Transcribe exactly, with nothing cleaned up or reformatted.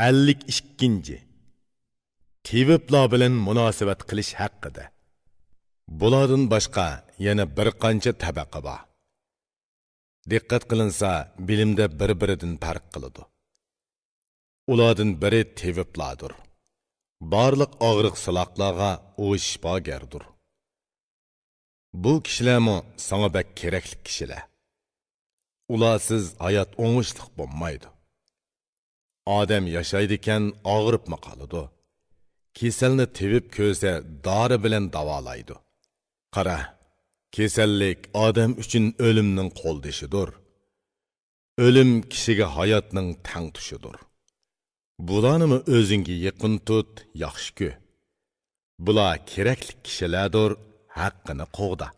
ئەللىك ئىككىنچى. تېۋىپلار بىلەن مۇناسىۋەت قىلىش ھەققىدە. بۇلاردىن باشقا يەنە بىر قانچە تەبەقە بار. دىققەت قىلىنسا، بىلىمدە بىر-بىرىدىن پەرق قىلىدۇ. ئۇلاردىن بىرى تېۋىپلاردۇر. بارلىق ئاغرىق-سىلاقلارغا ئۇ شىپاگەردۇر. بۇ كىشىلەرمۇ ساڭا بەك كېرەكلىك كىشىلەر. ئۇلارسىز ھايات ئوڭۇشلۇق بولمايدۇ. ئادەم ياشايدىكەن، ئاغرىپمۇ قالىدۇ. كېسەلنى تېۋىپ كۆرسە، دارى بىلەن داۋالايدۇ. قارا، كېسەللىك ئادەم ئۈچۈن ئۆلۈمنىڭ قولدىشىدۇر. ئۆلۈم كىشىگە ھاياتنىڭ تەڭتۇشىدۇر. بۇلارنىمۇ ئۆزۈڭگە يېقىن تۇت، ياخشى كۆر. بۇلار كېرەكلىك كىشىلەردۇر، ھەققىنى قوغدا.